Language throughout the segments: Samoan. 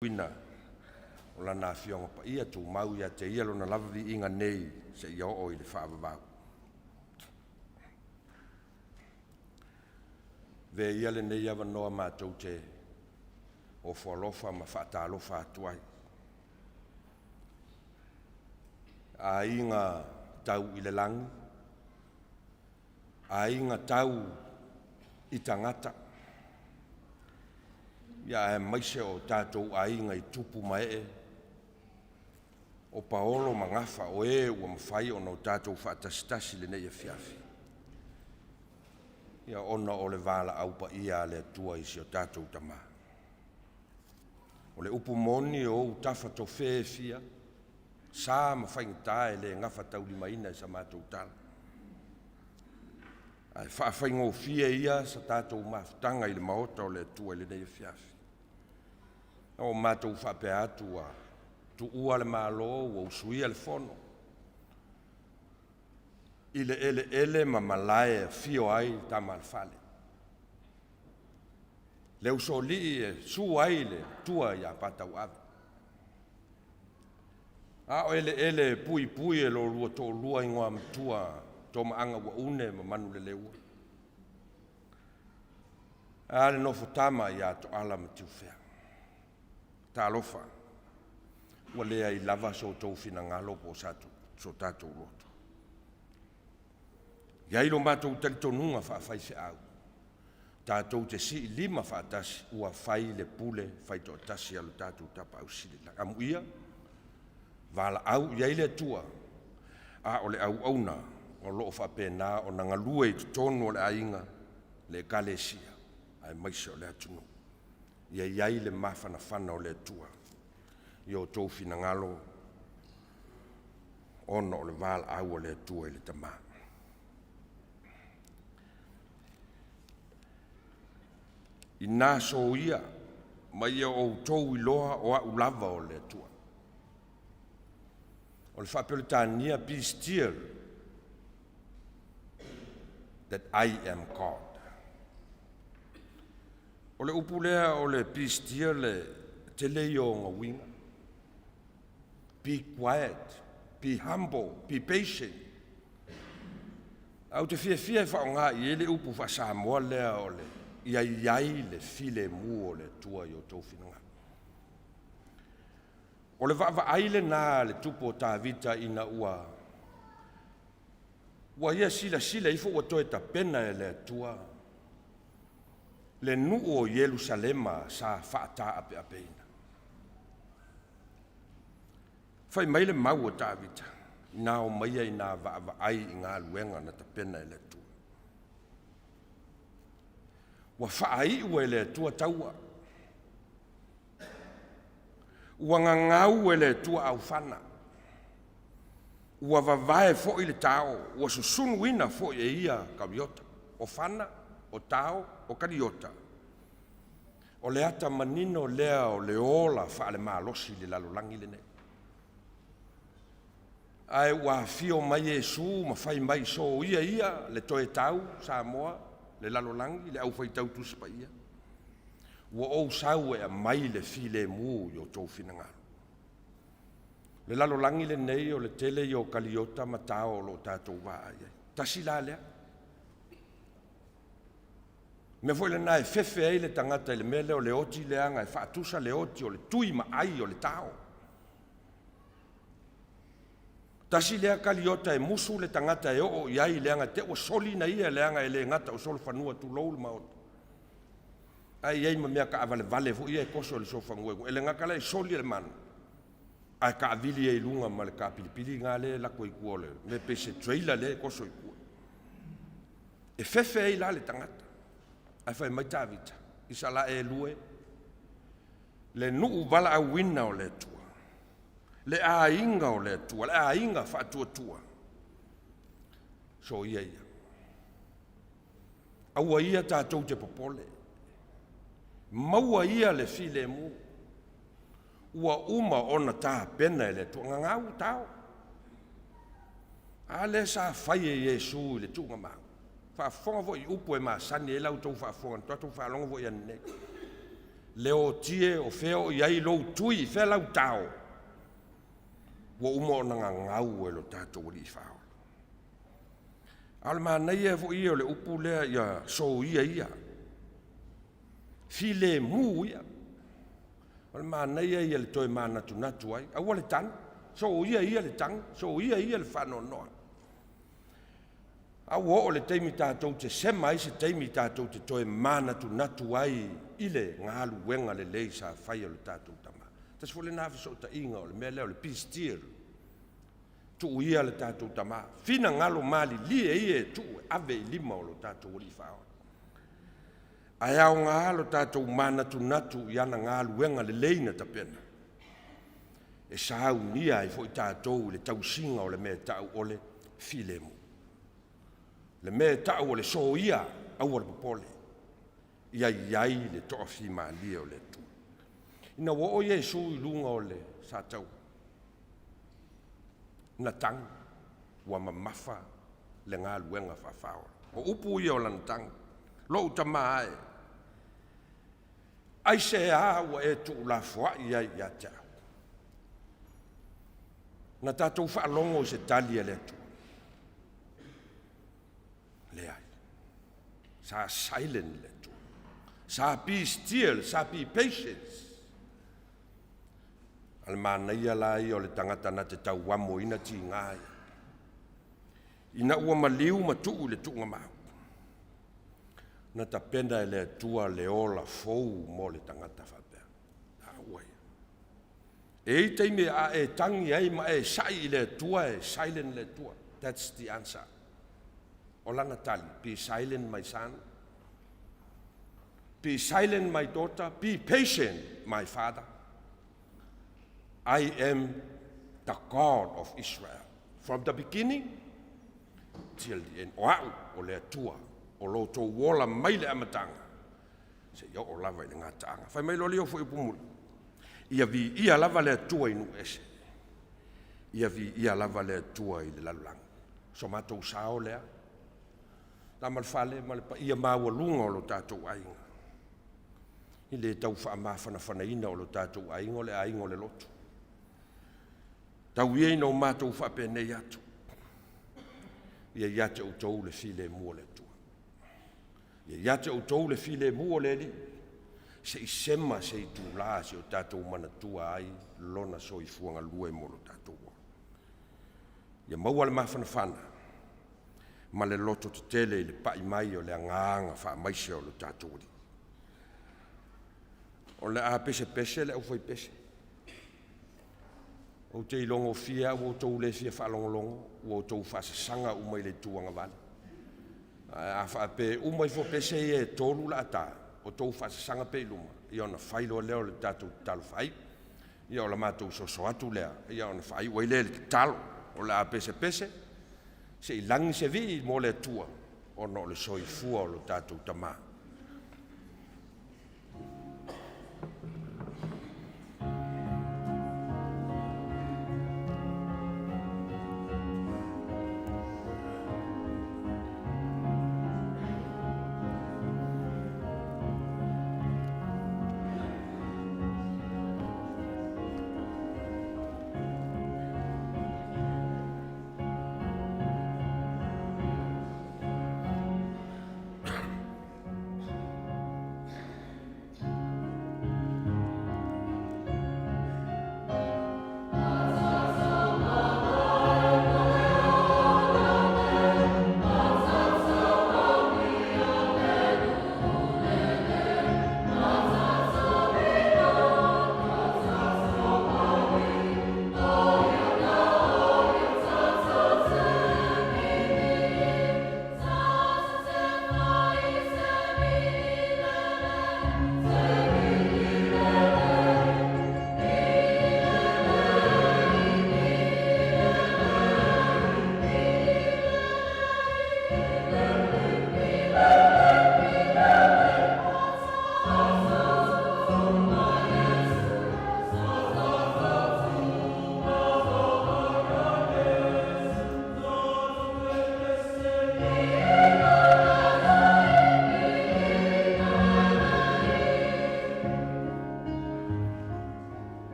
Ina o Lana Afioga Paia, tumau ia te Ia Lona lava viiga nei seia oo i le faavavau. Avea ia lenei avanoa matou te ofo alofa ma faatalofa atu ai. Aiga tau i le lagi, aiga tau i tagata, ia aemaise o tatou aiga i tupu ma ee, o paolo ma gafa, o e ua mafai ona o tatou faatasitasi i lenei afiafi, ia ona o le valaau paia a le Atua i si o tatou Tama. O le upu moni o ou tafa tofē e fia, sa ma faigata e le gafataulimaina e sa matou tala, ae faafaigofie ia sa tatou mafutaga i le maota o le Atua i lenei afiafi. Na o matou faapea atu ua tuua le Malo, ua usuia le fono i le eleele ma malae e afio ai le Tama a le Fale, le usoalii e su ai le tua ia Patauave, a o eleele e puipui e lo lua toalua igoa matua Tomaaga ua une ma Manuleleua. A le nofo tama ia Toala ma Tiufea. Talofa, ua leai lava so outou finagalo po o so tatou loto. E i ai lo matou talitonuga faafaifeau, tatou te siilima faatasi ua fai le pule faitoatasi a lo tatou Tapaau Sili i le Lagi. Amuia, valaau i ai le Atua, a o le auauna o lo o faapena ona galue i totonu o le aiga, le Ekalesia, aemaise o le atunuu. Ia i ai le mafanafana o le Atua i o outou finagalo ona o le valaau a le Atua i le Tama. Ina soia ma ia outou iloa o au lava o le Atua. O le faa-Peretania, be still that I am God. O le upu lea o le be still e tele ia o ona uiga. Be quiet, be humble, be patient. Ae ou te fiafia e faaaoga i ai le upu faa-Samoa lea o le ia i ai le filemu o le Atua i o outou finagalo. O le vaavaai lena a le tupu o Tavita ina ua ua ia silasila ifo ua toe tapena e le Atua le nuu o Ierusalema sa faataapeapeina. Fai mai le mau o Tavita, ina omaia ina vaavaai i galuega na tapena e le Atua. Ua faaiu e le Atua taua. Ua gagau e le Atua aufana. Ua vavae foi le tao, ua susunuina foi e ia kariota. O fana, o tao, o kariota. O le ata manino lea o le ola faalemalosi i le lalolagi lenei. Ae ua afio mai Iesu ma fai mai, soia ia le toe tau, Samoa, le lalolagi, le aufaitau Tusi Paia. Ua ou sau e aumai le filemu i o outou finagalo. Le lalolagi lenei o le tele ia o kaliota ma tao o lo o tatou vaai ai. Tasi la lea. Mea foi lena e fefe ai le tagata i le mea lea o le oti leaga e faatusa le oti o le tui ma ai o le tao. Tasi lea kaliota e musu le tagata e oo i ai leaga te ua soli na ia leaga e le gata o solofanua tulou le maota. Ae i ai ma mea taavalevale foi ia e toso i le solofanua. E le gata la e soli e le manu, ae taavili ai i luga ma le taapilipili lena lea e lako i tua o le mea pei se trailer lea e toso i tua. E fefe ai la le tagata. Ae fai mai Tavita, i sala e lue, le nuu valaauina o le Atua, le aiga o le Atua, le aiga faatuatua, soia ia. Aua ia tatou te popole, maua ia le filemu, ua uma ona tapena e le Atua. Gagau tao. A lea sa fai e Iesu i le tuugamau. Faafofoga foi i upu e masani ai la outou faafofoga, na tatou faalogo foi ananei. Leotie o fea o i ai lou tui, fea lau tao, ua uma ona gagau e lo tatou Alii Faaola. A o le manaia foi ia o le upu lea ia soia ia, filemu ia. O le manaia ia le toe manatunatu ai, aua le tagi, soia ia le tagi, soia ia le faanoanoa. A ua oo le taimi tatou te sema ai se taimi tatou te toe manatunatu ai i le galuega lelei sa fai e lo tatou Tama. Tasi foi lena fesootaiga o le mea lea o le be still. Tuu ia le tatou Tama, finagalo malilie ia e tuu e ave i lima o lo tatou Alii Faaola. Ae aoga lo tatou manatunatu i ana galuega lelei na tapena, e saunia ai foi tatou i le tausiga o le mea e ta'u o le filemu. Le mea e ta'u o le soia, aua le popole, ia i ai le toafimalie o le Atua. Ina ua oo Iesu i luga o le sataua, na tagi, ua mamafa le galuega faafaaola. O upu ia o lana tagi, lou Tama e, aisea ua e tuulafoai ai ia te au? Na tatou faalogo i se tali a le Atua? Leai. Sa silent le Atua. Sa be still, sa be patient. A le manaia la ia o le tagata na te tauamoina tiga ia. Ina ua maliu ma tuu i le tuugamau, na tapena e le Atua le ola fou mo le tagata faapea. Taua ia. E i ai taimi a e tagi ai ma e sa'i i le Atua, e silent le Atua. That's the answer. O lana tali, be silent my son. Be silent my daughter. Be patient my father. I am the God of Israel. From the beginning till the end. O a'u o le Atua o lo outou ola mai le amataga seia oo lava i le gataaga. Fai mai loa lea o foi upu muli, ia viia lava le Atua i nuu ese, ia viia lava le Atua i le lalolagi. So matou sao lea, tama le fale ma le paia maualuga o lo tatou aiga, i le tau faamafanafanaina o lo tatou aiga, o le aiga o le lotu. Tau ia ina o matou faapenei atu, ia ia te outou le filemu o le Atua. Ia ia te outou le filemu o le Alii, se i sema se itulā se o tatou manatua ai lona soifua galue mo lo tatou ola. Ia maua le mafanafana ma le loto tetele i le pai mai o le agaga faamaise o lo tatou Alii. O le a pesepese le aufaipese. Ou te ilogofie a ua outou le fia faalogologo, ua outou faasasaga uma i le itu agavale. Ae a faapea uma ifo pese ia e 3 la ta, o outou faasasaga pe i luma, ia ona fai loa lea o le tatou tatalo faaiu. Ia o la matou soso atu lea, ia ona faaiu ai lea i le tatalo. O le a pesepese, se i lagi se vii mo le Atua, ona o le soifua o lo tatou Tama.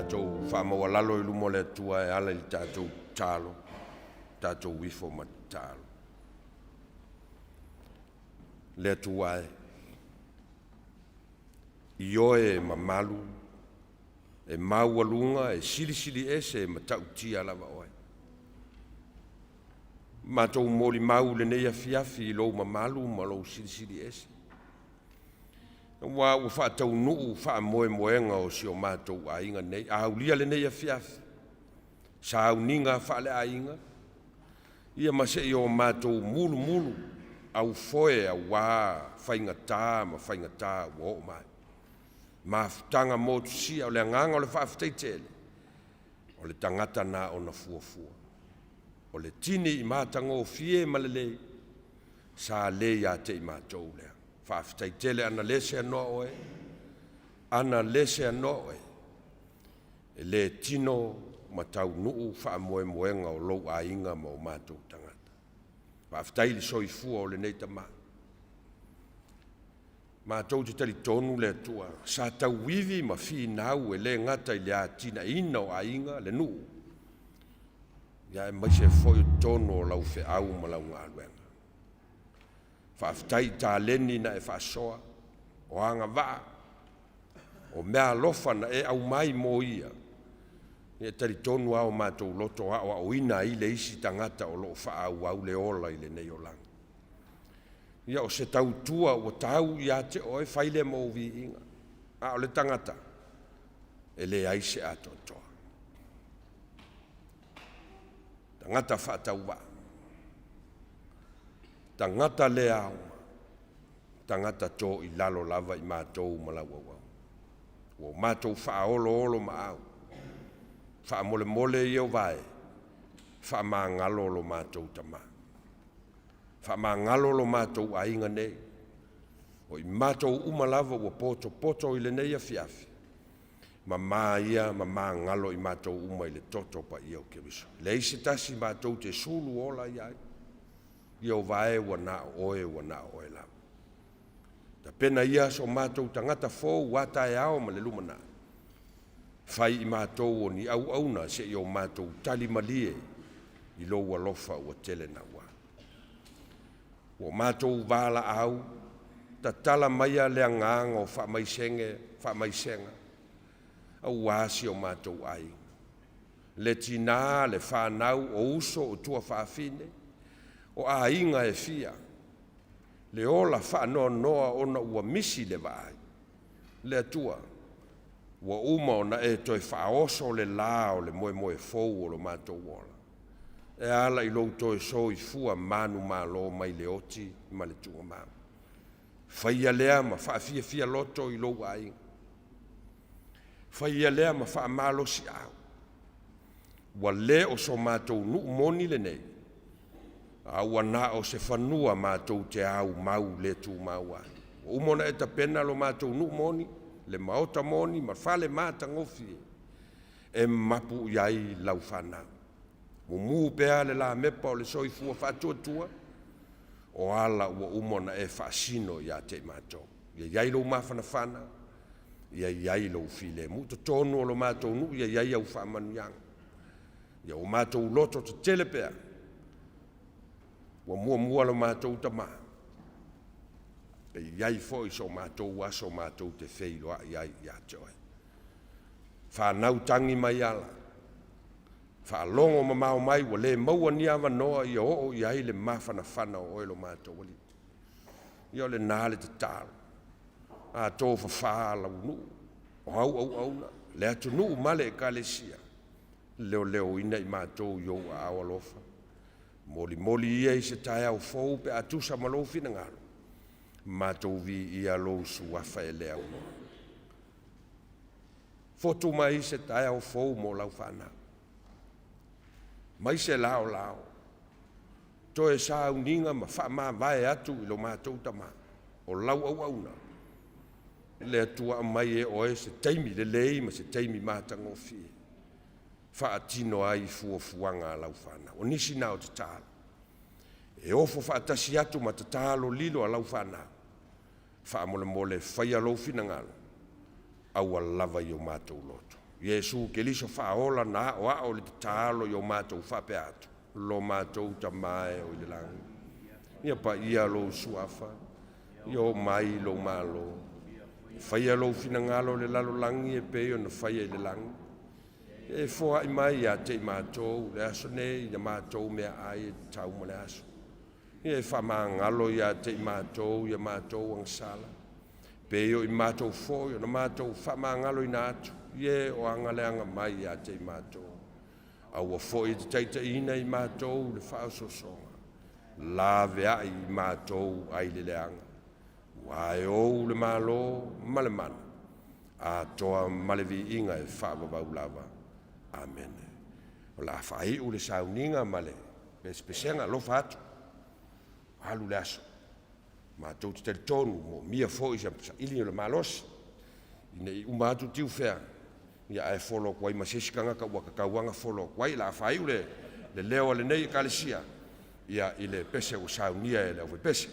tatou faamaualalo i luma o le Atua e ala i le tatou tatalo, tatou ifo ma tatalo. Le Atua e, i oe e mamalu, e maualuga, e silisili ese, e matautia lava oe. Matou molimau i lenei afiafi i lou mamalu ma lou silisili ese. Aua ua faataunuu faamoemoega o si o matou aiga nei. A aulia lenei afiafi, sauniga faaleaiga, ia ma se i o matou mulumulu aufoe auā faigata ma faigata ua oo mai. Mafutaga motusia o le agaga o le faafetai tele, o le tagata na ona fuafua. O le tini i matagofie ma lelei, sa le ia te i matou lea. Faafetai tele ana le seanoa oe, ana le seanoa oe, e le tino ma taunuu faamoemoega o lou aiga ma o matou tagata. Faafetai i le soifua o lenei tama. Matou te talitonu le Atua, sa tauivi ma finau e le gata i le atinaeina o aiga, le nuu, ia aemaise foi o totonu o lau feau ma lau galuega. Faafetai i taleni na e faasoa, o agavaa, o meaalofa na e aumai mo ia, e talitonu lava o matou loto aoaoina ai le isi tagata o lo o faaauau le ola i lenei olaga. Ia o se tautua ua tau ia te oe, fai lea ma ou viiga, a o le tagata e leai se atoatoa. Tagata faatauvaa, tagata le aoga, tagata toilalo lava i matou ma lau auauna. Ua o matou faaoloolomaau, faamolemole Ieova e, faamagalo lo matou tama, faamagalo lo matou aiga nei. O i matou uma lava ua potopoto i lenei afiafi, mamā ia ma magalo i matou uma i le toto paia o Keriso. Leai se tasi matou te sulu ola i ai, Ieova e, ua na o oe, ua na o oe lava. Tapena ia so matou tagata fou a taeao ma le lumanai, fai i matou o ni auauna se i o matou talimalie i lou alofa ua tele naua. Ua matou valaau, tatala maia le agaga o faamaisega, auā si o matou aiga. Le tinā, le fanau, o uso, o tuafafine, o aiga e fia, le ola faanoanoa ona ua misi le vaai. Le Atua, ua uma ona e toe faaoso le la o le moemoe fou o lo matou ola, e ala i lou toe soifua manumalo mai le oti ma le tuugamau. Faia lea ma faafiafia loto i lou aiga. Faia lea ma faamalosiau. Ua le o so matou nuu moni lenei, a ua na o se fanua matou te aumau le tumau ai. Ua uma ona e tapena lo matou nuu moni, le maota moni ma fale matagofie, e mapu i ai lau fanau. Mumu pea le lamepa o le soifua faatuatua, o ala ua uma ona e faasino ia te i matou. Ia i ai lou mafanafana, ia i ai lou filemu. Totonu o lo matou nuu, ia i ai au faamanuiaga. Ia o matou loto tetele pea, ua muamua lo matou tama, e i ai foi so matou aso matou te feiloai ai ia te oe. Fanau tagi mai ala, faalogo mamao mai ua le maua ni avanoa ia oo i ai le mafanafana o oe lo matou alii. Ia o lena le tatalo, a tofafā lau nuu, o au auauna, le atunuu ma le ekalesia, leoleoina i matou i ou aao alofa, molimoli ia i se taeao fou pe a tusa ma lou finagalo, matou viia lou suafa e le aunoa. Fotu mai se taeao fou mo lau fanau, mai se laolao, toe sauniga ma faamavae atu i lo matou tama, o lau auauna, le Atua aumai e oe se taimi lelei ma se taimi matagofie, faatino ai fuafuaga a lau fanau. O nisi na o tatalo, e ofo faatasi atu ma tatalo lilo a lau fanau, faamolemole faia lou finagalo, aua lava i o matou loto. Iesu Keliso faaola na aoao i le tatalo i o matou faapea atu, lo matou Tama e o i le lagi, ia paia lou suafa, ia oo mai lou malo, faia lou finagalo i le lalolagi e pei ona faia i le lagi. E foai mai ia te i matou le aso nei ia matou meaai e tatau mo le aso. Ia e faamagalo ia te i matou ia matou agasala, pei o i matou foi ona matou faamagaloina atu i e o agaleaga mai ia te i matou. Aua foi e te taitaiina i matou i le faaosoosoga, laveai i matou ai le leaga, aua e ou le Malo ma le mana, atoa ma le viiga e faavavau lava. Amene. O le a faaiu le sauniga ma le pesepesega, alofa atu, alu le aso. Matou te talitonu, moomia foi se saili o le malosi, ina ne i uma atu tiufea, ia ae folo atu ai ma se isi tagata ua tatau lava ona folo atu ai. O le a faaiu le leo o lenei Ekalesia ia i le pese ua saunia e le aufaipese.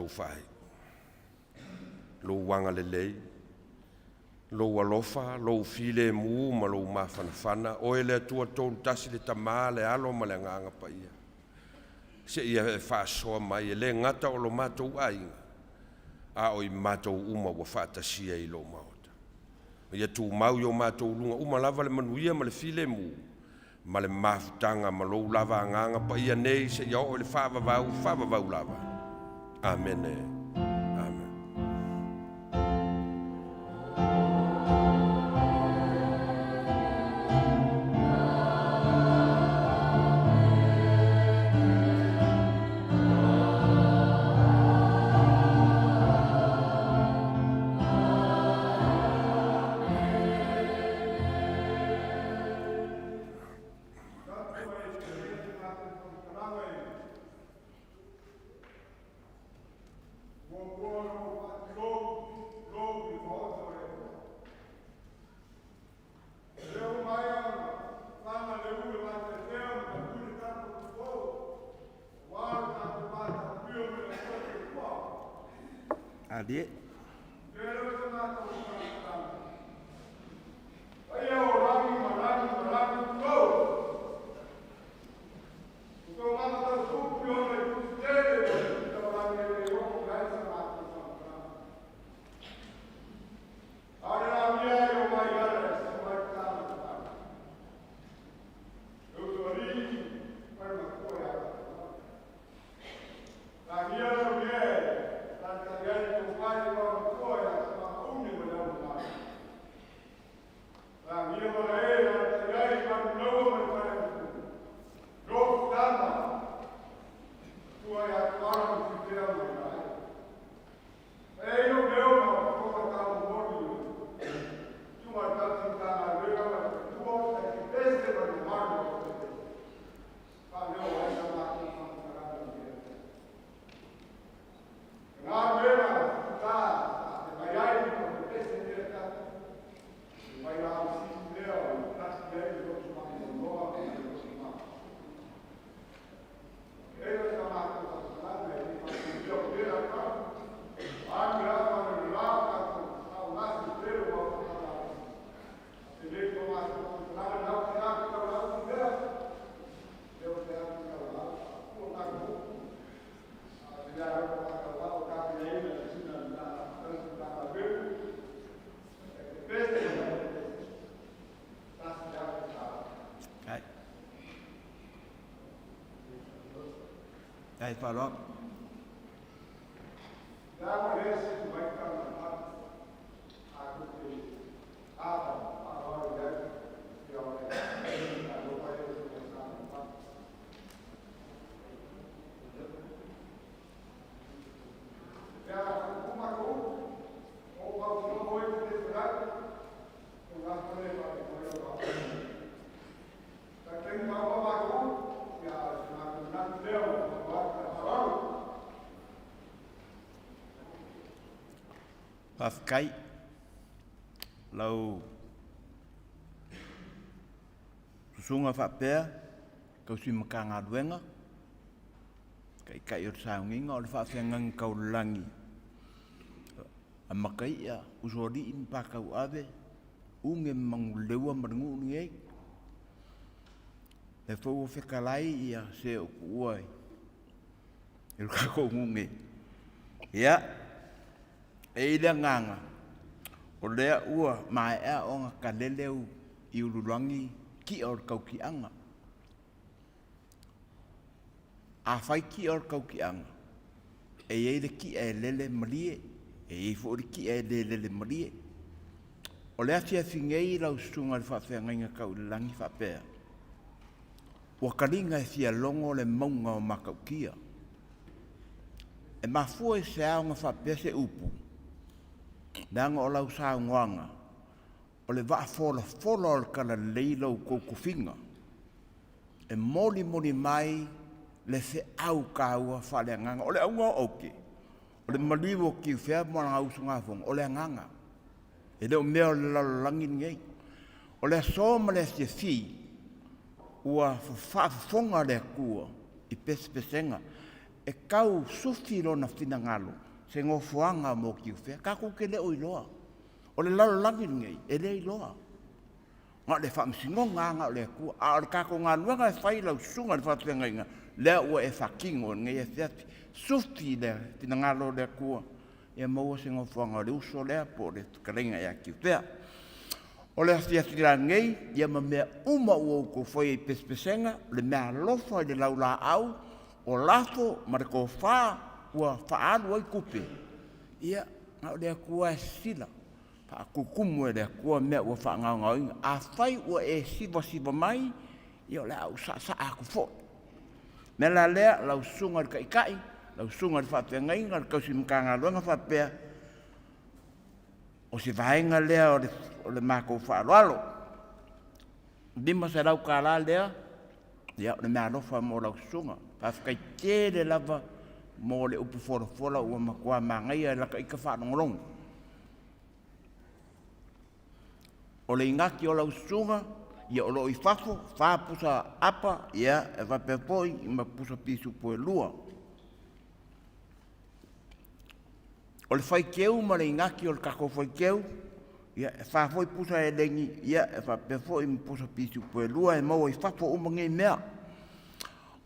faaiu. Lou agalelei, Lou alofa, Lou filemu ma Lou mafanafana, Oe le Atua Tolu Tasi, le Tama, le Alo ma le Agaga Paia, seia e faasoa mai, e le gata o lo matou aiga, a o i matou uma ua faatasia i Lou Maota. Ia tumau i o matou luga uma lava le manuia ma le filemu ma le mafutaga ma Lou lava Agaga Paia nei seia oo i le faavavau, faavavau lava. Amene. Amene. Alie. Ai. Ai faaaloalo. Faafetai lau susuga faapea tausi Matagaluega, Taitai o le Sauniga o le Faafeagaiga Taulagi a Mataia, Usoalii ma Patauave, Uge ma Manuleleua ma le nuu lenei. Lea foi ua fetalai ia se o tuua i le tatou nuu nei. Ia, e i le agaga, o lea ua maea ona talele i Ululagi kia o le tautiaga. Afai tia o le tautiaga, e i ai le tia e lele malie, e i ai foi le tia e le lele malie. O le afiafi nei lau susuga i le faafeagaiga tau i le lagi faapea, Ua taliga e fia logo le mauga o Matautia. E mafua i se aoga faapea se upu, leaga o lau saunoaga, o le vaafolafola o le talalelei i lo outou tofiga, e molimoli mai le feau taua faaleagaga. O le auga o aute, o le maliu o Tiufea ma lana usugafono, o le agaga. E le o mea o le lalolagi lenei. O le aso ma le afiafi, ua faafofoga le Atua i pesepesega. e tau sufi lona finagalo se nofoaga mo Tiufea. Tatou te le o iloa. O le lalolagi lenei, e le iloa. Na o le faamasinoga lava na o le Atua. A o le tatou galuega e fai lau susuga i le faafeagaiga, lea ua e faatino i lenei afiafi. Sufi le finagalo o le Atua, ia maua se nofoaga o le uso lea po o le fetalaiga ia Tiufea. O le afiafi la nei, ia ma mea uma ua outou faia i pesepesega, o le mea alofa i le laulaau, o lafo ma le tofa ua faaalu ai tupe, ia, na o le Atua e sisila. Faatutumu e le Atua mea ua faagaogaoina. Afai ua e sivasiva mai, ia o le a ou saasaa atu foi. O le mea la lea, lau susuga i le Taitai, lau susuga i le Faafeagaiga, le tausi Matagaluega faapea, o se vaega lea o le matou faaaloalo. $500 lea, ia o le meaalofa mo lau susuga. Faafetai tele lava mo le upu folafola ua matua manaia i lata ita faalogologo. O le inati o lau susuga, ia o lo o i fafo, 4 pusa apa, ia e faapea foi ma pusa pisupo e 2. O le faiteu ma le inati o le tatou faiteu, ia e 4 foi pusa elegi, ia e faapea foi ma pusa pisupo e 2 e maua i fafo uma nei mea.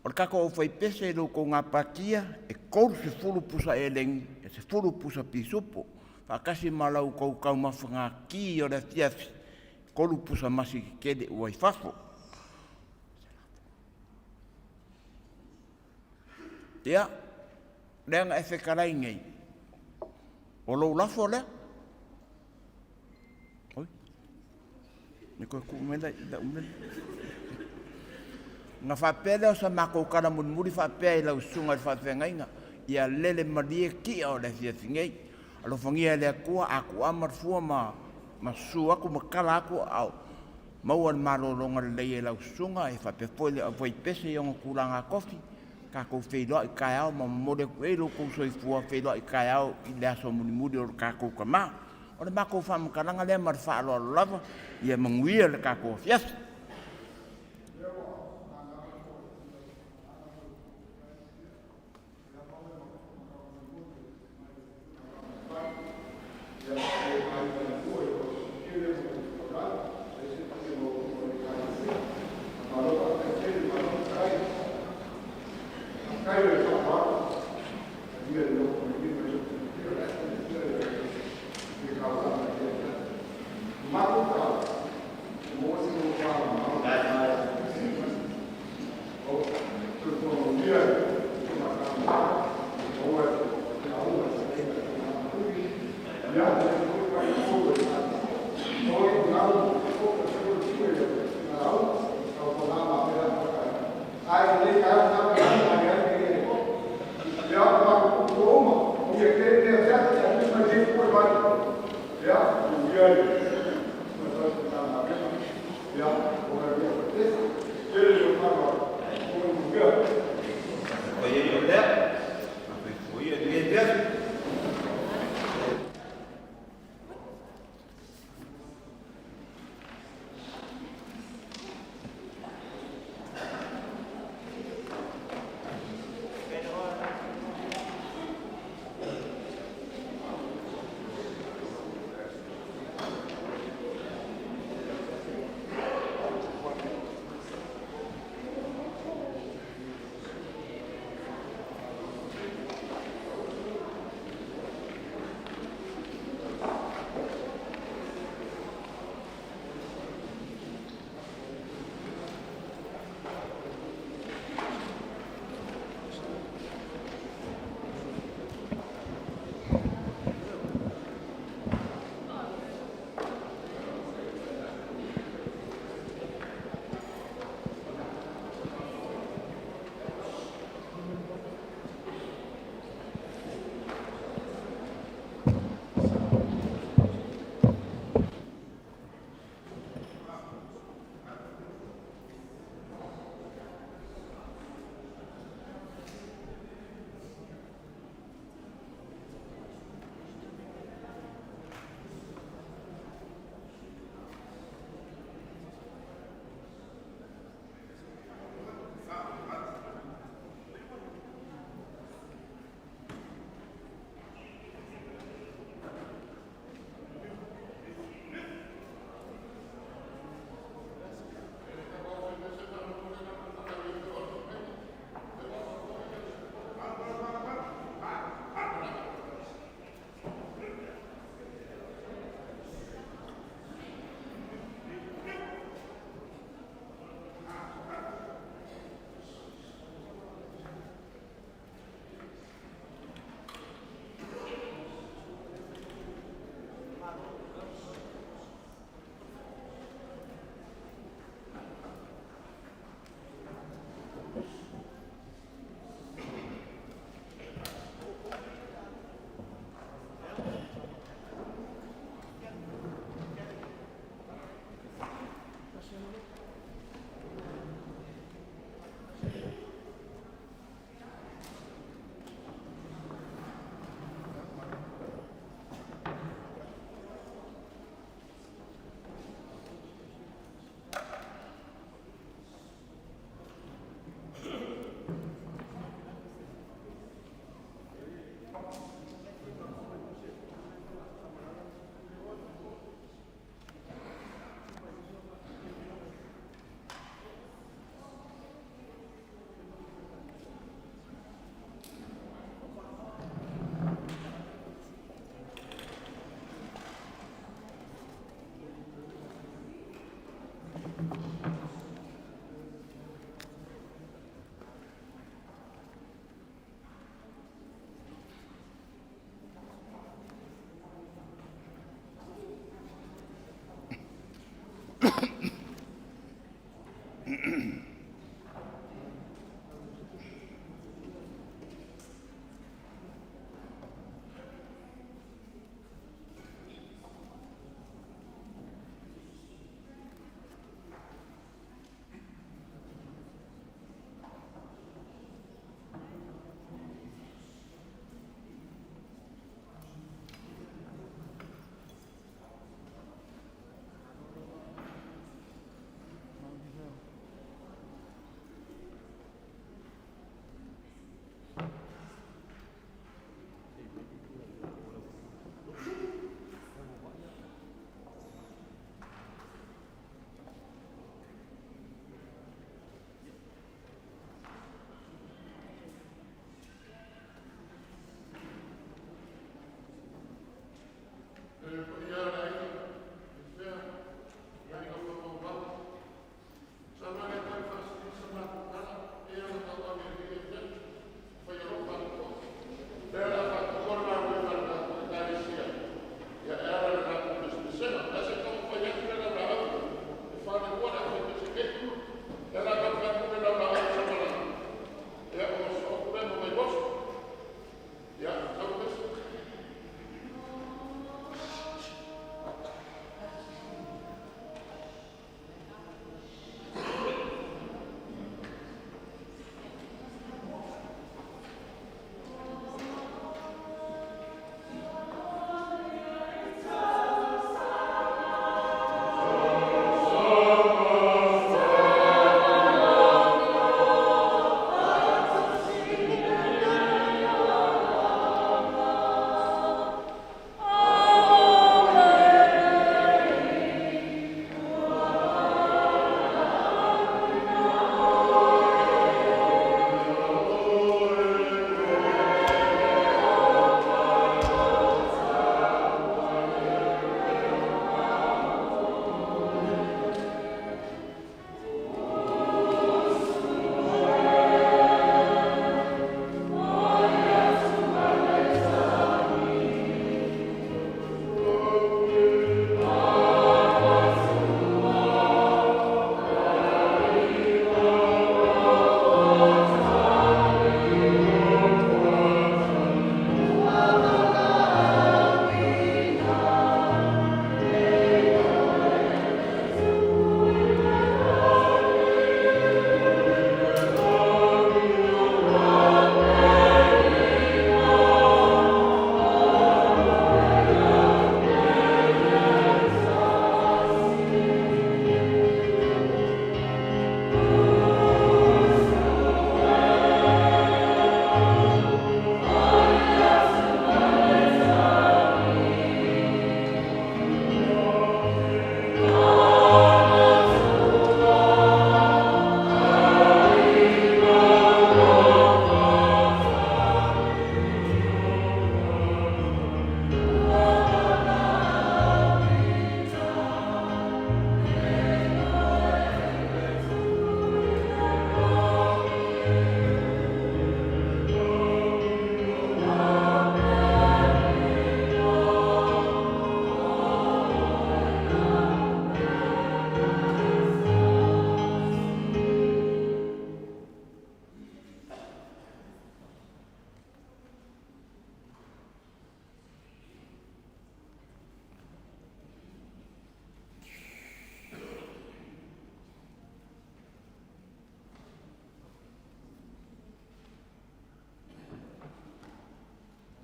O le tatou aufaipese i lo outou gapatia, e 30 pusa elegi, e 10 pusa pisupo. Faatasi ma lau outou taumafaga ti o le afiafi, 3 pusa masi tetele ua i fafo. Ia, lea na e fetalai nei, o lou lafo lea. Oi, ne koe tuu mai lau mea. Na faapea lea o sa matou tala mulimuli faapea i lau susuga i le faafeagaiga, ia lele malie tia o le afiafi nei. Alofagia e le Atua, a tuua ma le fua ma susu atu ma tala atu a o maua le malologa lelei e lau susuga, e faapea foi le aufaipese i ona tulaga tofi, tatou feiloai taeao ma momoli atu ai lo outou soifua feiloai taeao i le aso mulimuli o le tatou tamā. O le matou faamatalaga lea ma le faaaloalo lava, ia manuia le tatou afiafi.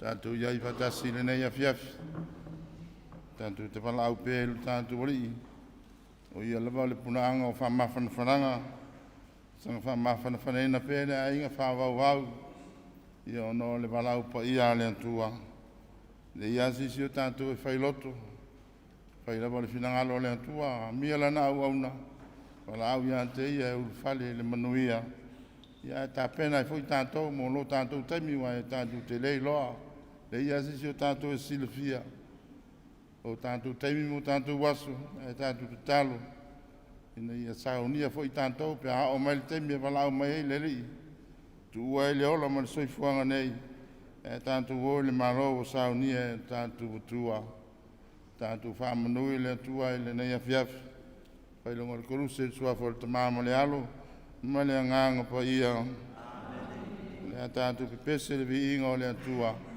Tatou iai faatasi i lenei afiafi, tatou te valaau pea i lo tatou Alii, o ia lava le punaaga o faamafanafanaga, saga faamafanafanaina pea le aiga faavauvau, ia ona o le valaau paia a le Atua. E leai lava se isi o tatou e failoto, fai lava le finagalo o le Atua, amia lana auauna, valaau ia te ia e ulufale i le manuia, ia ae tapena ai foi tatou mo lo tatou taimi, aua e tatou te le iloa, leai lava se isi o tatou e silafia o tatou taimi ma o tatou aso, ae tatou tatalo ina ia saunia foi tatou pe a oo mai le taimi e valaau mai ai le Alii, tuua ai le ola ma le soifuaga nei, ae tatou o i le Malo ua saunia e lo tatou Atua. Tatou faamanu i le Atua i lenei afiafi, faailoga o le Koluse i le suafa o le Tama ma le Alo ma le Agaga Paia. O le a tatou pepese le viiga o le Atua.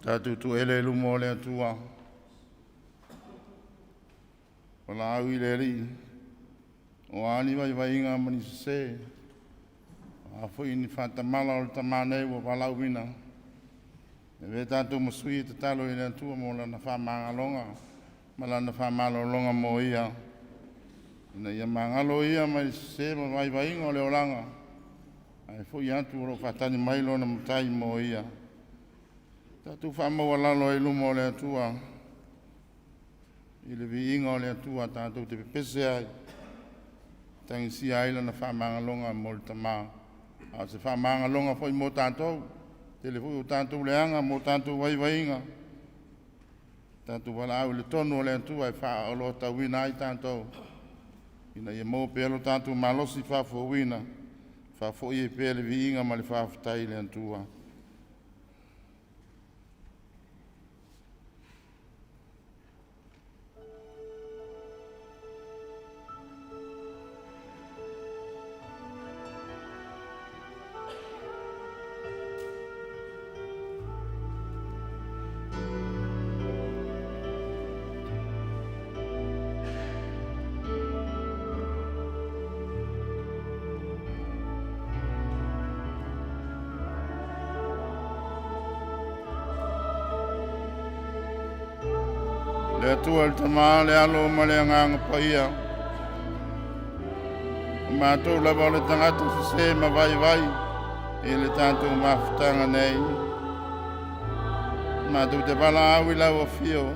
Tatou tuele i luma o le Atua. Valaau i le Alii, o a ni vaivaiga ma ni sesē, o a foi ni faatamala o le tamā nei ua valaauina, e avea tatou ma sui e tatalo i le Atua mo lana faamagaloga ma lana faamalologa mo ia, ina ia magalo ia mai le sesē ma vaivaiga o le olaga, ae fo'i atu o lo o faatali mai lona Matai mo ia. Tatou faamaualalo ai i luma o le Atua i le viiga o le Atua tatou te pepese ai, tagisia ai lana faamagaloga mo le tamā, a o se faamagaloga foi mo tatou, tele foi o tatou leaga mo tatou vaivaiga, tatou valaau i le tonu o le Atua e faaoloatauina ai tatou, ina ia maua pea lo tatou malosi faafouina, faafoi ai pea le viiga ma le faafetai i le Atua. Le Atua le Tamā, le Alo ma le Agaga Paia, o matou lava o le tagata sesē ma vaivai i le tatou mafutaga nei. Matou te valaau i lau afio,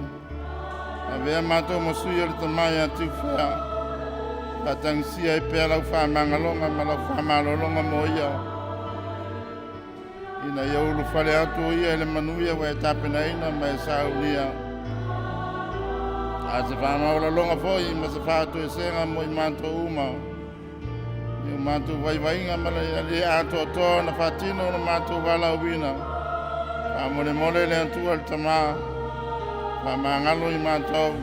avea matou ma sui o le tama ia Tiufea, faatagisia ai pea lau faamagaloga ma lau faamalologa mo ia, ina ia ulufale atu o ia i le manuia ua e tapenaina ma e saunia. A se faamaualaloga foi ma se faatoesega mo i matou uma, i o matou vaivaiga ma le le atoatoa ona faatino lo matou valaauina. Faamolemole le Atua le Tamā, faamagalo i matou,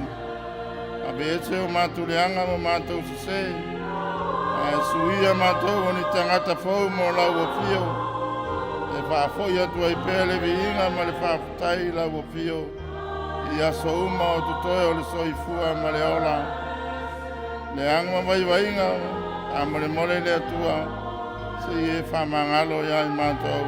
aveese o matou leaga ma matou sesē, ae suia matou o ni tagata fou mo lau afio, e faafoi atu ai pea le viiga ma le faafetai i lau afio, i aso uma o totoe o le soifua ma le ola. Leaga ma vaivaiga, faamolemole le Atua, se i e faamagalo ia i matou.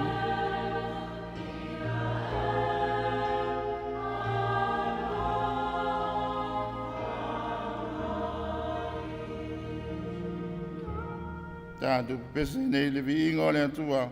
Tatou pepese nei i le viiga o le Atua.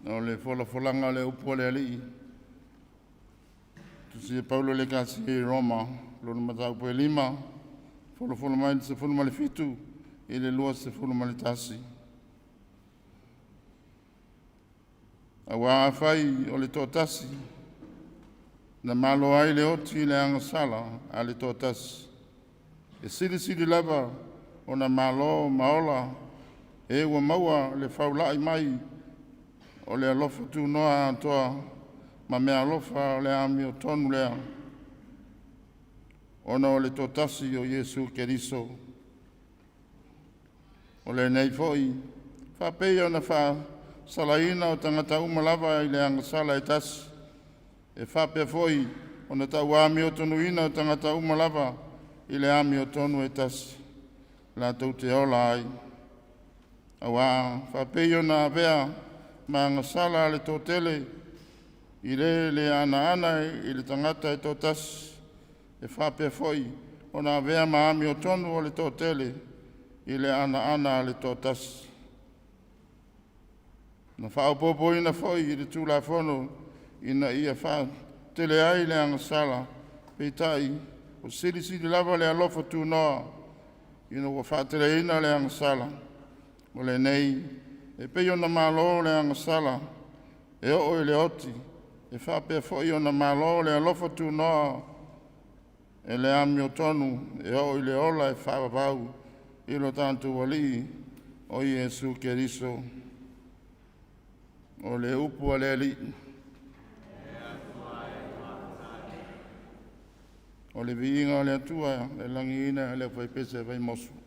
O le folafolaga o le upu a le Alii, tusi e Paulo i le Ekalesia i Roma, lona mataupu e 5, folafola mai le 17 i le 21. Auā afai o le toatasi na malo ai le oti i le agasala a le toatasi, e silisili lava ona malo ma ola e ua maua le faulai mai o le alofa tunoa atoa ma meaalofa o le amiotonu lea, ona o le toatasi o Iesu Keriso. O lenei foi, faapei ona faasalaina o tagata uma lava i le agasala e tasi, e faapea foi ona tauamiotonuina o tagata uma lava i le amiotonu e tasi, latou te ola ai. Auā faapei ona avea ma agasala le toatele i le le anoano i le tagata e toatasi, e faapea foi ona avea ma amiotonu o le toatele i le anoano a le toatasi. Na faaopoopoina foi i le Tulafono ina ia faatele ai le agasala, peitai ua silisili lava le alofa tunoa ina ua faateleina le agasala. O lenei, e pei ona malo le agasala e oo i le oti, e faapea foi ona malo le alofa tunoa e le amiotonu e oo i le ola e faavavau i lo tatou Alii o Iesu Keriso. O le upu a le Alii. O le viiga o le Atua e lagiina e le aufaipese a Vaimoso.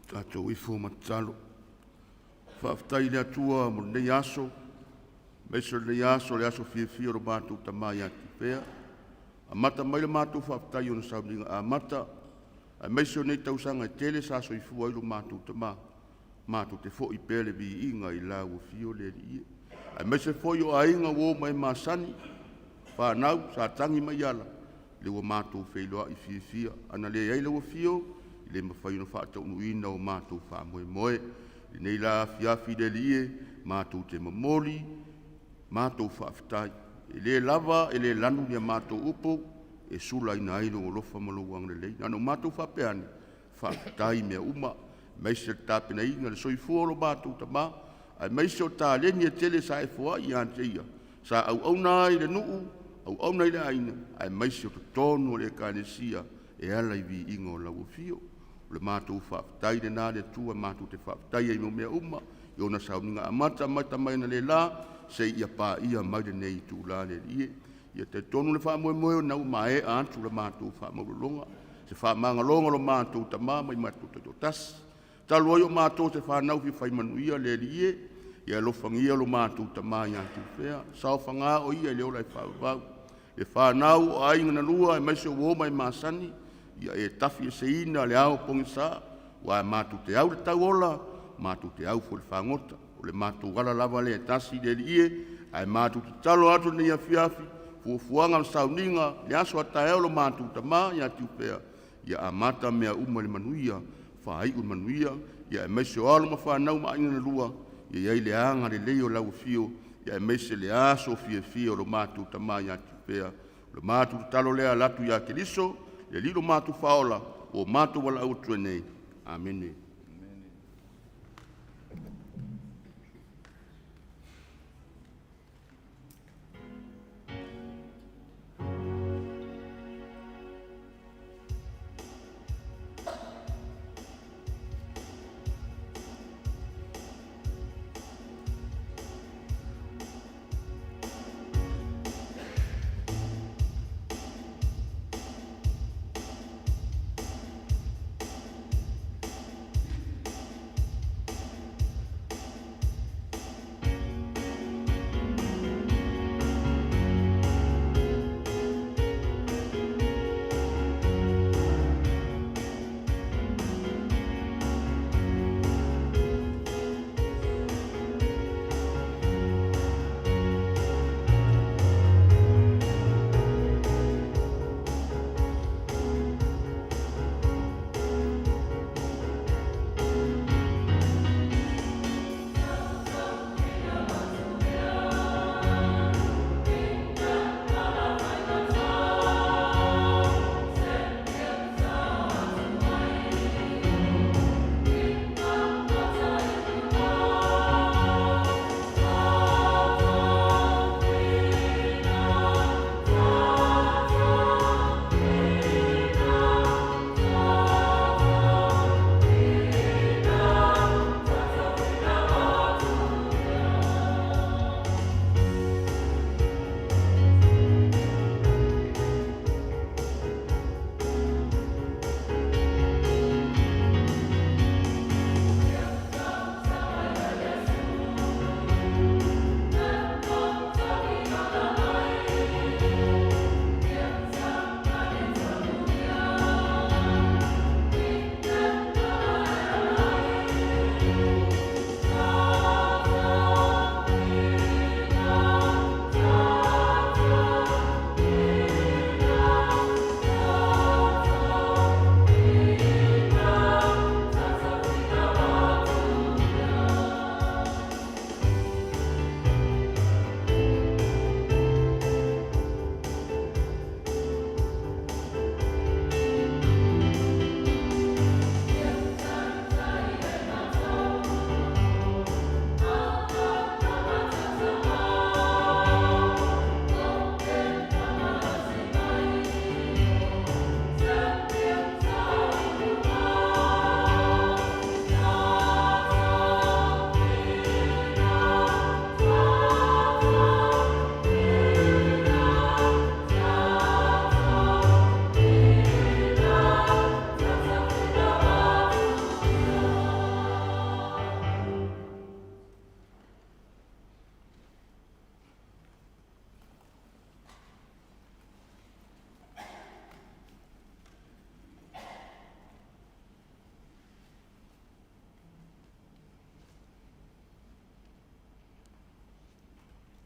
Tatou ifo ma tatalo. Faafetai i le Atua mo lenei aso, aemaise o lenei aso o le aso fiafia o lo matou tama ia Tupea. Amata mai le matou faafetai i ona sauniga amata, aemaise o nei tausaga e tele sa soifua ai lo matou tama, matou te foi pea le viiga i lau afio le Alii e. Aemaise foi o aiga, uo ma e masani, fanau sa tagi mai ala, lea ua matou feiloai fiafia. Ana leai lau afio, e le mafai ona faataunuuina o matou faamoemoe. I lenei la afiafi le Alii e, matou te momoli matou faafetai, e le lava e le lanu ni a matou upu e sulaina ai lou alofa ma lou agalelei. Na ona matou faapea ane, faafetai i mea uma, aemaise le tapenaina o le soifua o lo matou tama, aemaise o taleni e tele sa e foai ia te ia, sa auauna ai i le nuu, auauna i le aiga, aemaise o totonu o le Ekalesia e ala i viiga o lau afio. O le matou faafetai lena le Atua, matou te faafetai ai mo mea uma i ona sauniga amata mai analeila seia paia mai lenei itula le Alii e. Ia talitonu le faamoemoe o lena ua maea atu la matou faamaulaloga, se faamagaloga o lo matou tama mai matou taitoatasi. Talu ai o matou o se fanau fia fai manuia, le Alii e, ia alofagia lo matou tama ia Tufea, saofaga o ia i le ola e faavavau. Le fanau o aiga na lua aemaise o uo ma e masani, ia e taifieseina le ao pogisa, aua matou te au i le tauola, matou te au foi i le fagota. O le matou ala lava lea e tasi le Alii e, ae matou te tatalo atu i lenei afiafi, fuafuaga ma sauniga i le aso a taeao lo matou tama ia Tiufea, ia amata mea uma i le manuia, faaiu i le manuia, aemaise o alo ma fanau ma aiga na lua, ia i ai le agalelei o lau afio, aemaise le aso fiafia o lo matou tama ia Tiufea. O le matou tatalo lea e ala atu ia Keriso le Alii lo matou Faaola, ua matou valaau atu ai nei. Amene.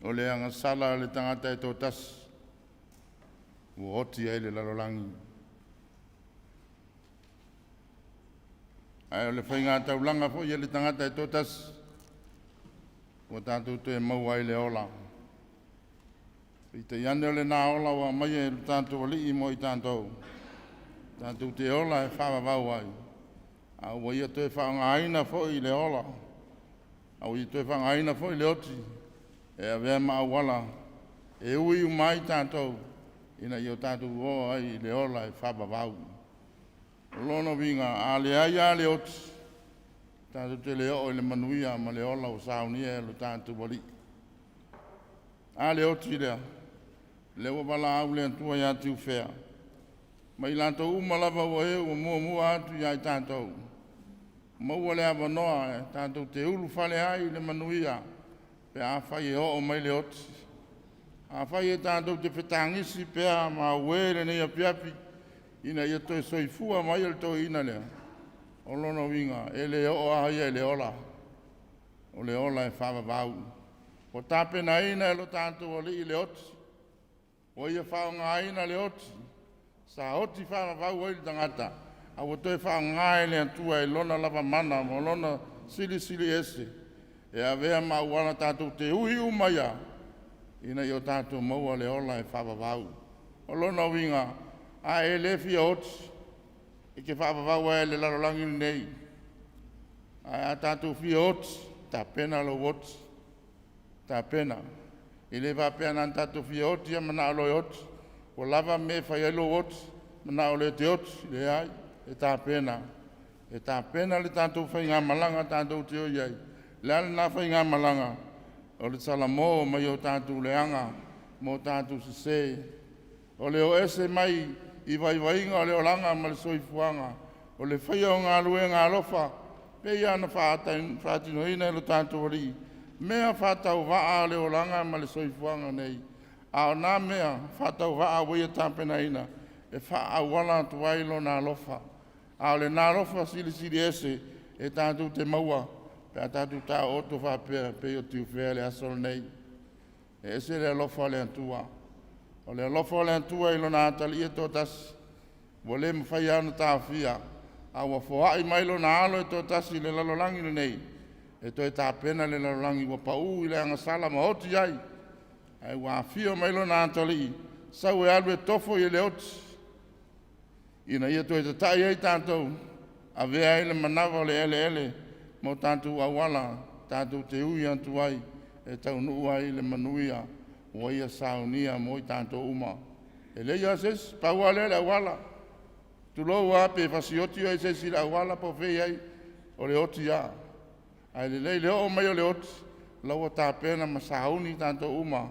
O le agasala a le tagata e toatasi, ua oti ai le lalolagi. Ae o le faigataulaga foi a le tagata e toatasi, ua tatou toe maua ai le ola. Peitai ane o lena ola ua aumaia e lo tatou Alii mo i tatou, tatou te ola e faavavau ai, a ua ia toe faaaogaina foi le ola, a ua ia toe faaaogaina foi le oti e avea ma auala e ui uma ai tatou ina ia o tatou oo ai i le ola e faavavau. O lona uiga, a leai lava le oti, tatou te le oo i le manuia ma le ola ua saunia e lo tatou Alii. A le oti lea, lea ua valaau le Atua ia Tiufea, ma i latou uma lava ua e ua muamua atu ia i tatou, maua le avanoa e tatou te ulufale ai i le manuia pe afai e oo mai le oti. Afai e tatou te fetagisi pea ma auē lenei afiafi ina ia toe soifua mai le toeaina lea, o lona uiga e le oo lava ia i le ola, o le ola e faavavau. Ua tapenaina e lo tatou Alii le oti, ua ia faaaogaina le oti, sa oti faavavau ai le tagata, a ua toe faaaoga e le Atua i lona lava mana ma lona silisili ese e avea ma auala tatou te ui uma ai lava ina ia o tatou maua le ola e faavavau. O lona uiga, a e le fia oti, e te faavavau ai lava i le lalolagi lenei. Ae a tatou fia oti, tapena lou oti, tapena. E le faapea na ona tatou fia oti lava manao loa e oti, ua lava mea e fai ai lou oti, manao loa e te oti. Leai, e tapena. E tapena le tatou faigamalaga tatou te o i ai. O le a lena faigamalaga? O le salamo mai o tatou leaga ma o tatou sesē. O le o ese mai i vaivaiga o le olaga ma le soifuaga, o le faia o galuega alofa, pei lava ona faatinoina e lo tatou Alii, mea faatauvaa o le olaga ma le soifuaga nei, a o na mea faatauvaa ua ia tapenaina e faaauala atu ai Lona alofa. A o lena alofa silisili ese e tatou te maua pe a tatou taooto faapea pei o Tiufea i le aso lenei. E ese le alofa o le Atua. O le alofa o le Atua i Lona Atalii e toatasi, ua le mafai lava ona taofia, a ua foai mai Lona Alo e toatasi i le lalolagi lenei, e toe tapena le lalolagi ua pau i le agasala ma oti ai, ae ua afio mai Lona Atalii, sau e alu e tofo i le oti, ina ia toe tata'i ai tatou, avea ai le manava o le eleele ma o tatou auala tatou te ui atu ai e taunuu ai le manuia ua ia saunia mo i tatou uma. E leai lava se isi, pau lava lea o le auala. Tulou lava pe fasioti oe e se isi i le auala po o fea e i ai, o le oti lava. Ae lelei le oo mai o le oti, o la ua tapena ma sauni tatou uma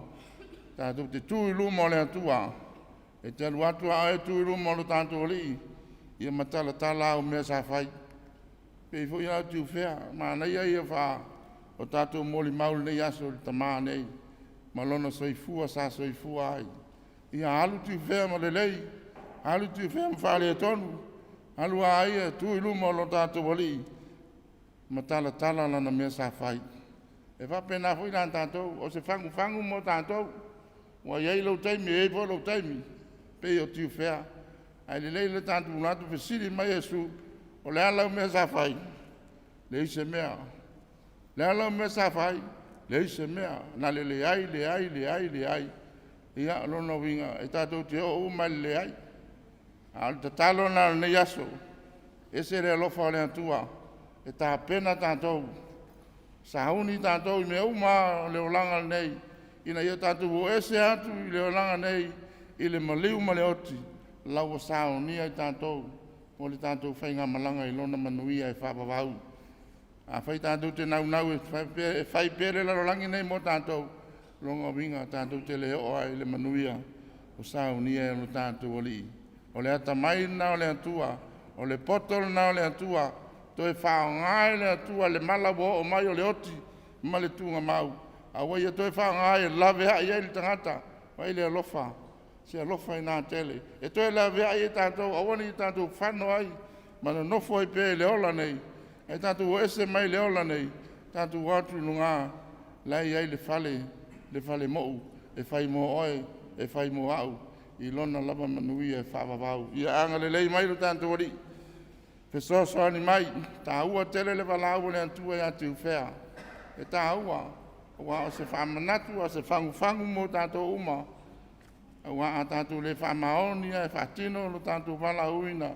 tatou te tu i luma o le Atua. E te alu atu a oe e tu i luma o lo tatou Alii, ia matalatala au mea sa fai. Pei foi la o Tiufea, manaia ia o tatou molimau i lenei aso i le tamā nei ma lona soifua sa soifua ai. Ia alu Tiufea ma lelei, alu Tiufea ma faaletonu, alu a ia tu i luma o lo tatou Alii, matalatala lana mea sa fai. E faapena foi la tatou, o se fagufagu mo tatou, ua i ai lou taimi e i ai foi lou taimi, pei o Tiufea. Ae lelei le tatou alu atu fesili mai Iesu, o le a lau mea sa fai? Leai se mea. O le a lau mea sa fai? Leai se mea. Na le leai, leai, leai, leai. Ia, o lona uiga, e tatou te oo uma i le leai. A o le tatalo lena o lenei aso, ese le alofa o le Atua, e tapena tatou, sauni tatou i mea uma o le olaga lenei, ina ia tatou o ese atu i le olaga nei i le maliu ma le oti, la ua saunia i tatou mo le tatou faigamalaga i lona manuia e faavavau. Afai tatou te naunau e fai pea le lalolagi lenei mo tatou, lona uiga tatou te le oo lava i le manuia ua saunia e lo tatou Alii. O le atamai lena o le Atua, o le poto lena o le Atua, toe faaaoga e le Atua le mala ua oo mai o le oti ma le tugamau, a ua ia toe faaaoga e laveai ai le tagata. Vaai le alofa, se alofa ina tele, e toe laveai ai tatou, aua ne i tatou fano ai ma nonofo ai pea i le ola nei, ae tatou o ese mai le ola nei, tatou o atu i luga la e i ai le fale. le falemou e fai mo oe, e fai mo au, i lona lava manuia e faavavau. Ia agalelei mai lo tatou Alii, fesoasoani mai, taua tele le valaau a le Atua ia Tiufea. E taua, aua o se faamanatu a o se fagufagu mo tatou uma, aua a tatou le faamaoni lava e faatino lo tatou valaauina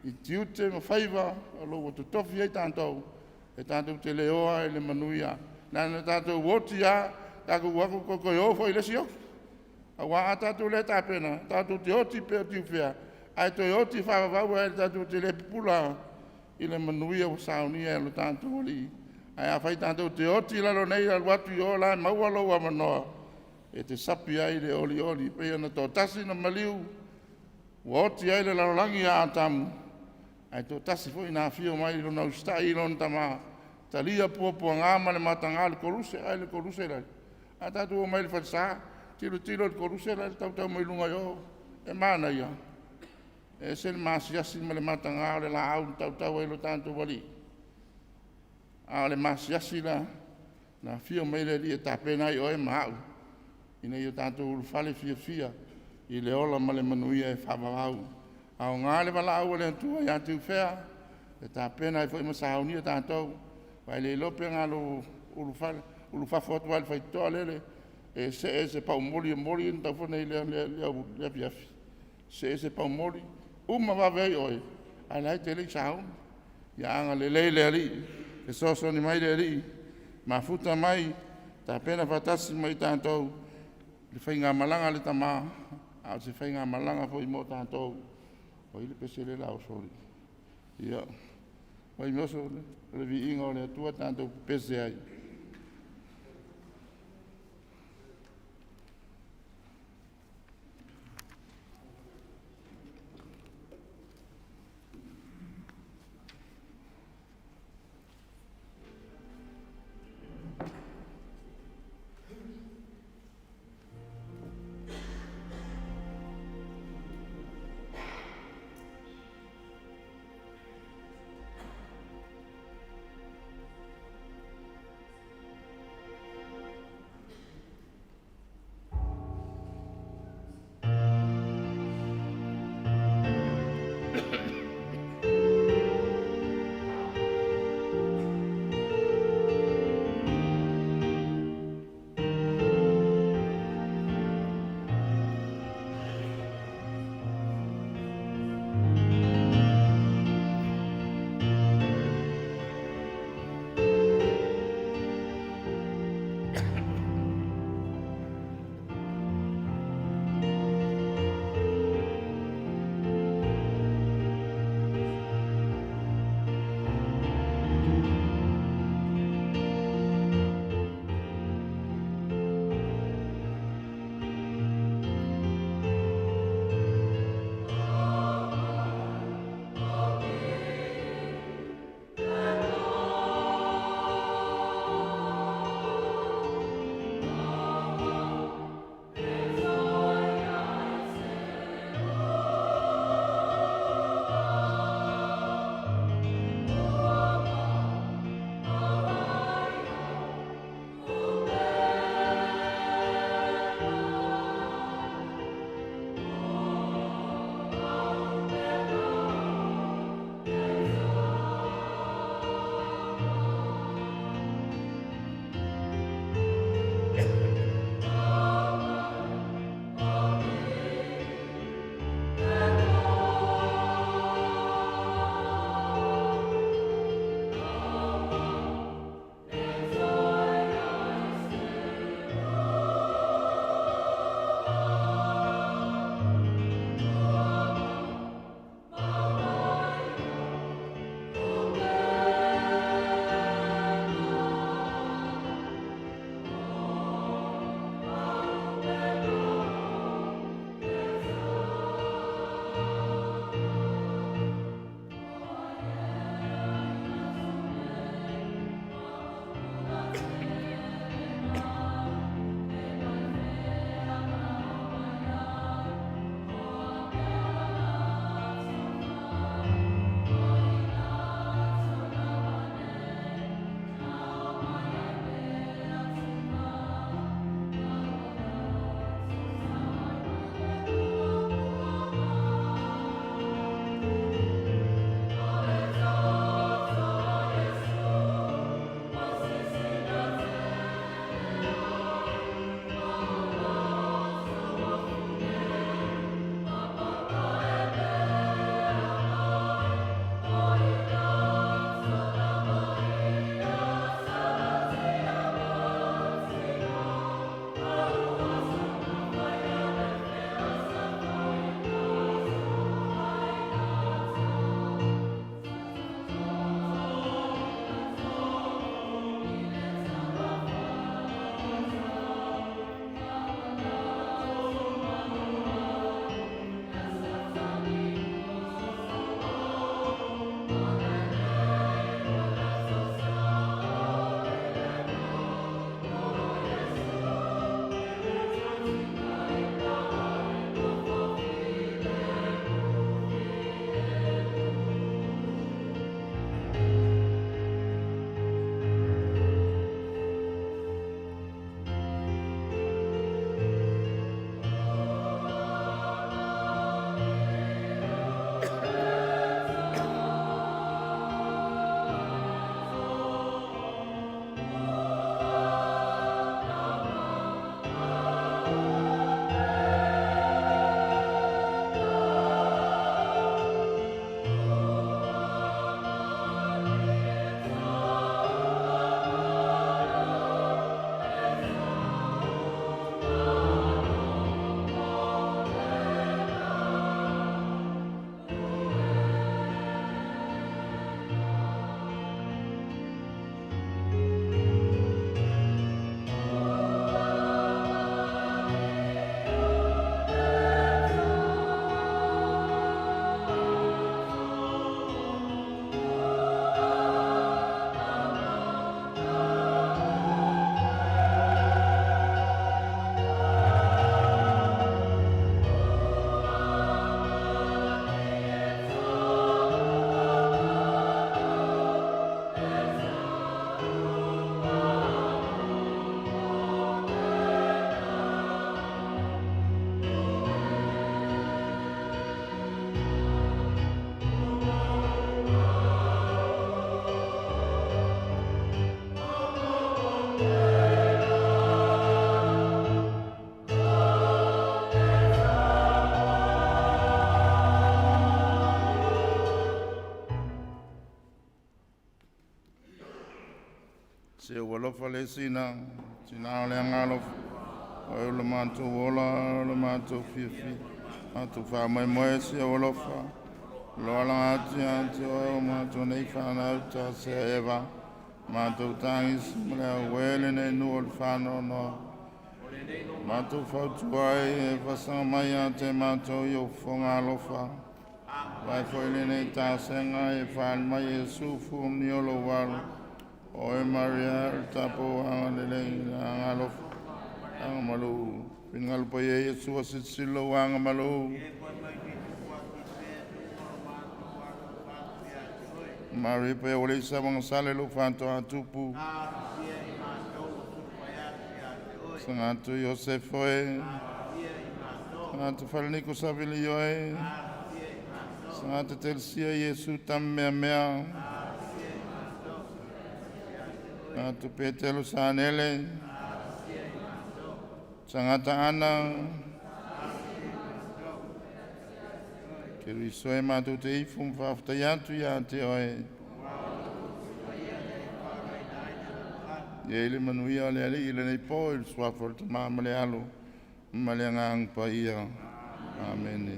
i tiute ma faiva o lo o ua totofi ai tatou, e tatou te le o lava i le manuia. Na ona tatou oti lava, tatou o atu toe o foi i le isi oti. Aua a tatou le tapena, tatou te oti pei o tiufea, ae toe oti faavavau ae tatou te le pupula i le manuia ua saunia e lo tatou Alii. Ae afai tatou te oti i lalo nei alu atu i o la e maua lou avanoa, e te sapi ai i le olioli, pei ona toatasi na maliu ua oti ai le lalolagi ia Atamu, ae toatasi foi na afio mai i lona usitai i lona Tama, talia puapuaga ma le mataga o le koluse. A le koluse la, a tatou omai i le falesa, tilotilo i le koluse la e tautau mai luga i o, e manaia, e ese le masiasi ma le mataga o le laau na tautau ai lo tatou Alii. A o le masiasi la na afio mai le Alii e tapena ai oe ma au, ina ia tatou ulufale fiafia i le ola ma le manuia e faavavau. Aoga le valaau a le Atua ia Tiufea, e tapena ai foi ma saunia tatou, aua e le iloa pe na o lou ulufale, ulufafo atu lava i le faitotoa lele, e see i se paumoli e moli ona tau foi lea i lea afiafi, see se paumoli, uma vave ai oe, a o la e te le i sauni. Ia agalelei le Alii, fesoasoani mai le Alii, mafuta mai, tapena faatasi ma i tatou le faigamalaga a le Tama, a o se faigamalaga foi mo tatou. O ai le pese lea o le a oso? Ia, Vaimoso, o le viiga o le Atua tatou pepese ai. Se ua alofa le sina, tina o le agalofa, o le matou ola, o le matou fiafia, matou faamoemoe se ua alofa, loa laga atu ia te oe o matou nei fanau Tasea Eva, matou tagisi ma le auē lenei nuu o le faanoanoa. Matou fautua ai e fasaga mai ia te matou i ou fofoga alofa. Vaai foi lenei tasega e faali mai Iesu fuamni o lou alo. Oe Maria, le tapuaga lelei, le agalofa, agamalu, finagalo paia Iesu a silasila lou agamalu. Maria paia ua leai sa magasale lou faatoa tupu. Sagatu Iosefo e. Sagatu Falaniko Savilio e. Sagatu Telsia Iesu Tameamea. Sagatu Petelo Sanele. Sagata Ana. Keriso e matou te ifo ma faafetai atu ia te oe. Ia i le manuia o le Alii i lenei po i le suafa o le Tama ma le Alo ma le Agaga Paia. Amene.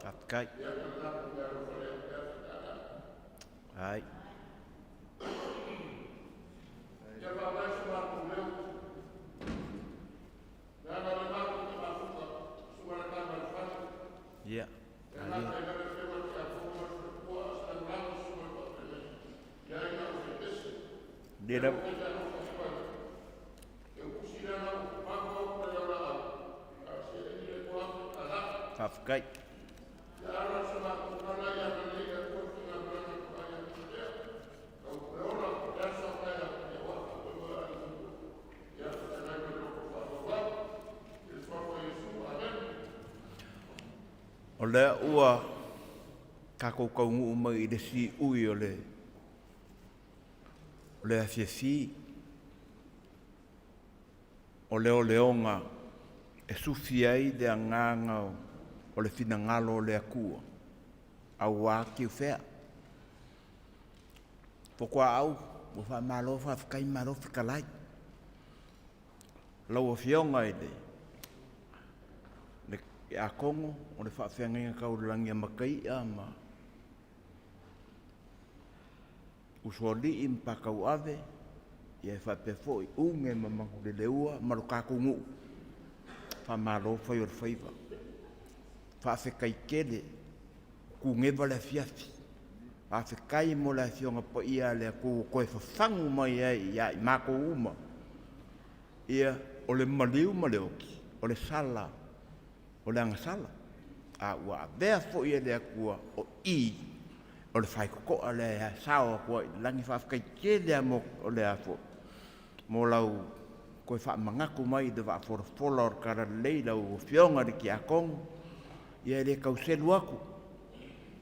Faafetai. Ai. Ia. Ali. Le lava. Faafetai. O lea ua tatou taunuu mai i le siui o le o le afiafi o leoleoga e sufi ai le agaga o le finagalo o le Atua auā Tiufea. Fotuaau ua faamalo faafetai malo fetalai. Lau Afioga i le le Tiakono o le Faafeagaiga Tau i le Lagi a Mataia ma Usoalii ma Patauave, ia e faapea foi Uge ma Manuleleua ma lo tatou nuu. Faamalo fai o le faiva. Faafetai tele, tuneva le afiafi. Faafetai mo le Afioga Paia a le Atua ua toe fafagu mai ai ia i matou uma. Ia, o le maliu ma le oti, o le sala, o le agasala, a ua avea foi e le Atua o i o le faitotoa lea e sao atu ai i le lagi. Faafetai tele lava mo o le a foi mo lau toe faamanatu mai i le vaafolafola o le Talalelei lau Afioga i le Tiakono. Ia e le tau selu atu.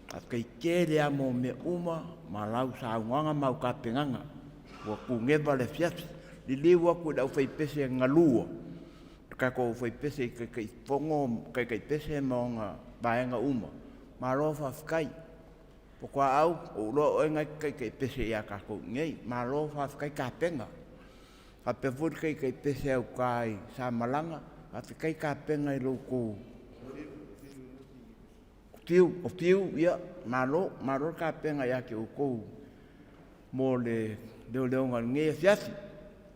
Faafetai tele lava mo mea uma ma lau saunoaga ma au tapenaga. Ua tuneva le afiafi. Liliu atu i le aufaipese galua, le tatou aufaipese i Taitaifono, Taitaipese ma ona vaega uma. Malo faafetai. Potoaau, ua ou iloa o oe na e te taitaipese ia tatou i inei. Malo faafetai tapena. Faapea foi le taitaipese a uta i Samalaga, faafetai tapena i lo outou Fiu, o Fiu, ia, malo, malo le tapena ia te outou mo le leoleoga o lenei afiafi.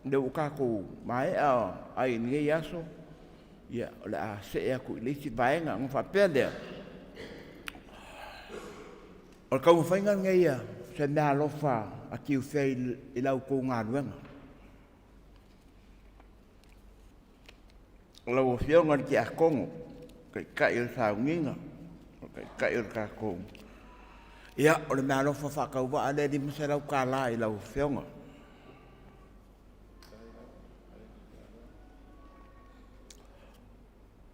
Lea ua tatou maea ai i lenei aso, ia, o le a see atu i le isi vaega. Ona faapea lea, o le taumafaiga lenei a se meaalofa a Tiufea i la outou galuega. Lau Afioga i le Tiakono, Taitai o le Sauniga, o le Taitai o le tatou... Ia, o le meaalofa faatauvaa lea e $500 i lau Afioga.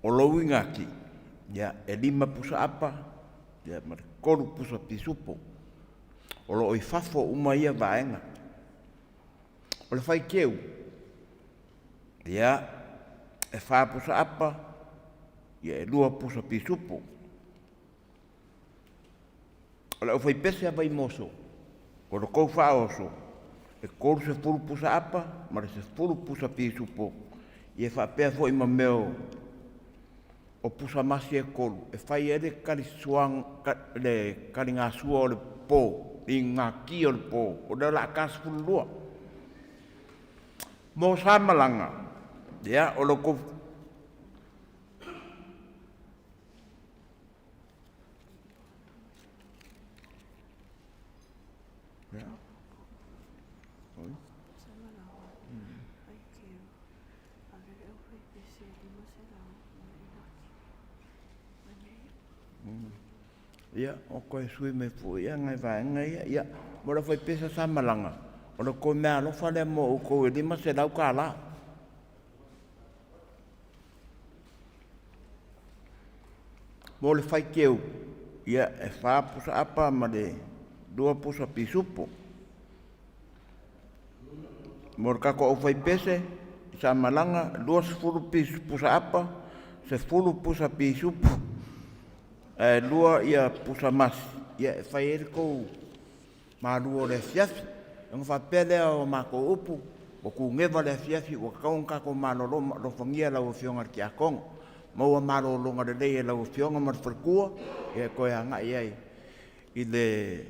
O lou inati, ia, e 5 pusa apa, ia, ma le 3 pusa pisupo. O lo o i fafo uma ia vaega. O le faiteu, ia, e 4 pusa apa, ia, e 2 pusa pisupo. O le aufaipese a Vaimoso, o le tou faaoso, e 30 pusa apa ma le 10 pusa pisupo, ia faapea foi ma mea o pusa masi e 3, e fai ai le le taligasua o le po, i ngā ki o le po, o lea o le a ta 12. Mo Samalaga, ia, o lo tou Ia, o koe sui mai foi ia ngai vaega ia. Ia, mo le aufaipesa sa malaga, o le toe meaalofa lea mo outou e $500. Mo le faiteu, ia, e 4 pusa apa ma le 2 pusa pisupo. Mo le tatou aufaipese i Samalaga, 20 pusa apa, 10 pusa pisupo, ae 2 ia pusa masi, ia e fai ai le tou malu o le afiafi. Ona faapea lea o matou upu, ua kugeva le afiafi, ua tatau ona tatou malolo ma alofagia lau Afioga i le Tiakono. Maua malologa lelei e lau Afioga ma le faletua, ia e toe agai ai i le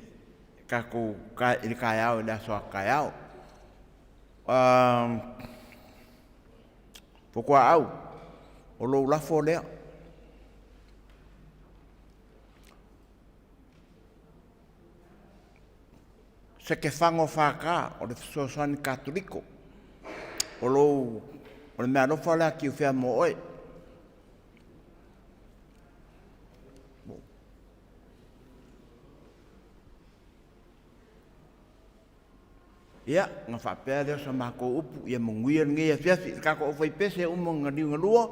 tatou i le taeao i le aso a taeao. Potuaau, o lou lafo lea. Sekefago FK o le fesoasoani Katoliko. O lou o le meaalofa lea Tiufea mo oe. Ia, ona faapea lea o sa matou upu, ia manuia lenei afiafi i le tatou aufaipese uma na liugalua,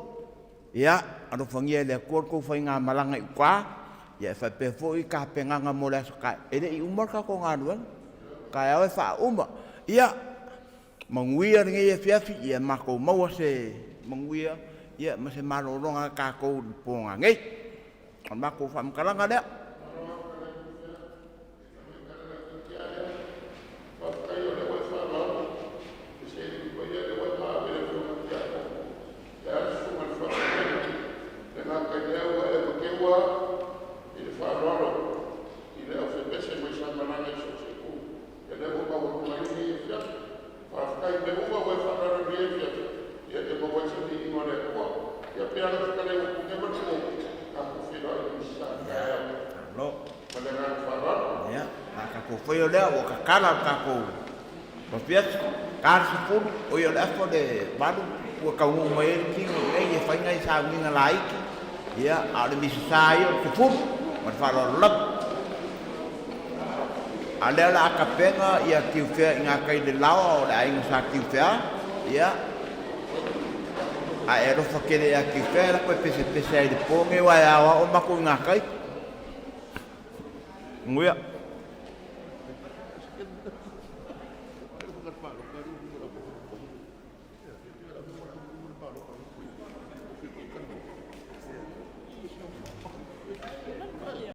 ia, alofagia e le Atua le tou faigamalaga i uta, ia e faapea foi tapenaga mo le aso taeao. E le i uma le tatou galuega, taeao e faauma. Ia, manuia lenei afiafi, ia matou maua se manuia, ia, ma se malologa a tatou i le po nanei. O le matou faamatalaga lea. Ia, a tatou faia lea, ua tatala le tatou afiafi, ta le 10, oi o le afa o le 8. Ua taunuu mai ai le tino i inei e fai nai sauniga laiti, ia, a o le misasa ia o le 10. Ma le faaaloalo lava. A o lea o le a tapena ia Tiufea i gatai i le laoa o le aiga sa Tiufea, ia, a e alofa tele ia Tiufea e lako e pesepese ai i le po nei aua e aoao matou i gatai. Manuia.